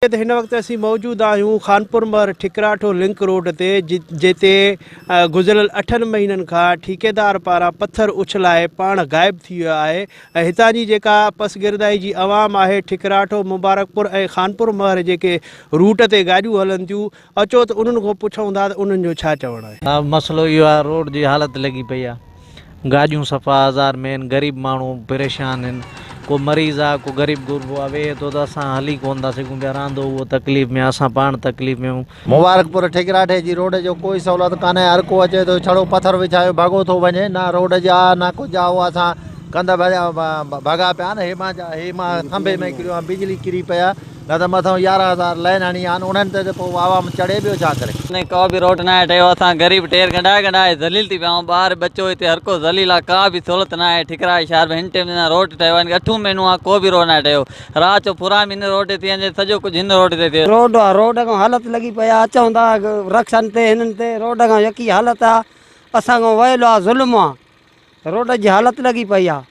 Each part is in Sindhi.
ته هن وقت اسين موجود آهيون خانپور مهر ٺڪراٺو لنڪ روڊ تي جتي گذريل اٺن مهينن کان ٺيڪيدار پاران پٿر اڇلائي پاڻ غائب ٿي ويو آهي ۽ هتان جي جيڪا پسگردائي جي عوام آهي ٺڪراٺو مبارڪپور ۽ خانپور مهر جيڪي روٽ تي گاڏيون هلن ٿيون اچو ته انهن کان پڇون ٿا ته انهن جو ڇا چوڻ آهي. صاحب مسئلو اهو آهي روڊ جي حالت لڳي پئي آهي گاڏيون صفا آزار ۾ آهن غريب ماڻهو پريشان آهن ڪو مريض آ ڪو غريب غربو آ ويهي ٿو ته اسان هلي ڪونه ٿا سگهون پيا رهندو اهو تڪليف ۾ آ اسان پاڻ تڪليف ۾ آهيون. مبارڪپور ٺيڪراٺي جي روڊ جو ڪوئي سهولت ڪانهي هر ڪو اچي ٿو ڇڙو پٿر وڇايو ڀڳو ٿو وڃي نه روڊ جا نه ڪجهه آ اهو اسان ڪنڌ ڀڳا پيا آهن هي مان هي مان ٿنڀي ۾ ڪريو آهيان بجلي ڪري پئي آ نه ته مٿئون 11 هزار لائين هڻي آن انهن تي ته پوء عوام چڙهي ٻيو ڇا ڪري. ۾ ڪو به روڊ ناهي ٺهيو اسان غريب ٽير ڳنڍائي ڳنڍائي ذليل ٿي پيا آهيون ٻار ٻچو هتي هر ڪو ذليل آهي ڪا به سهولت ناهي ٺڪرائي شهر ۾ هن ٽيم نه روڊ ٺهيو آهي اٺون مهينو آهي ڪو به روڊ ناهي ٺهيو رات جو پرام هن روڊ تي ٿي وڃي سڄو ڪجهه هن روڊ تي ٿئي. روڊ آ روڊ کان حالت لڳي پئي آ اچون ٿا رڪشن تي هنن تي روڊ کان يڪي حالت آ اسان کان ويل آ ظلم آ روڊ جي حالت لڳي پئي آ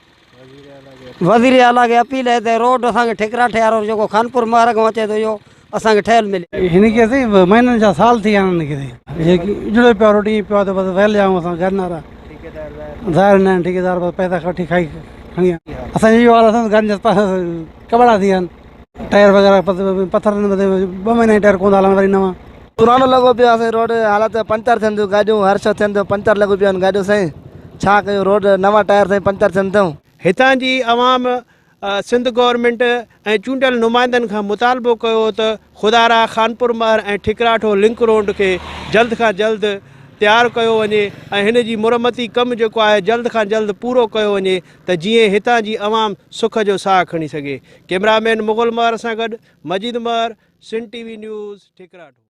وزير اعليٰ کي اپيل آهي ته روڊ اسان کي ٺيڪراٺي وارو جيڪو خانپور مهر کان اچي ٿو اهو اسان کي ٺهيل ملي. هن کي سائين مهينن ڇا سال ٿي ويا آهن هن کي سائين هي اجڙيو پيو روڊ ائين پيو آهي ته بس ويل آهيون اسان گهر نه رها ظاهر نه آهن ٺيڪيدار بس پئسا وٺي کائي کڻي ويا اسان جو اهو حال اسان گهر جا ڪٻڙا ٿي ويا آهن ٽائر وغيره پٿر ٻه مهينا ٽائر ڪونه ٿا هلن وري نوان. پراڻو لڳو پيو آهي سائين روڊ حالت پنچر ٿين ٿيون گاڏيون هر شي ٿين ٿيون پنچر لڳيون پيون آهن گاڏيون سائين ڇا ڪيون روڊ نوان ٽائر سائين پنچر ٿين ٿيون. هتان جي عوام سنڌ گورنمينٽ ۽ چونڊيل نمائندن کان مطالبو ڪيو ته خدارا خانپور مهر ۽ ٺڪراٺو لنڪ روڊ کي جلد کان جلد تيار ڪيو وڃي ۽ هن جي مرمتي ڪم جيڪو آهي جلد کان جلد پورو ڪيو وڃي ته جيئن هتان جي عوام سک جو ساهه کڻي سگهي. ڪئميرا مين مغل مهر سان گڏ Majeed Mehar, Sindh T V news, Thikratho.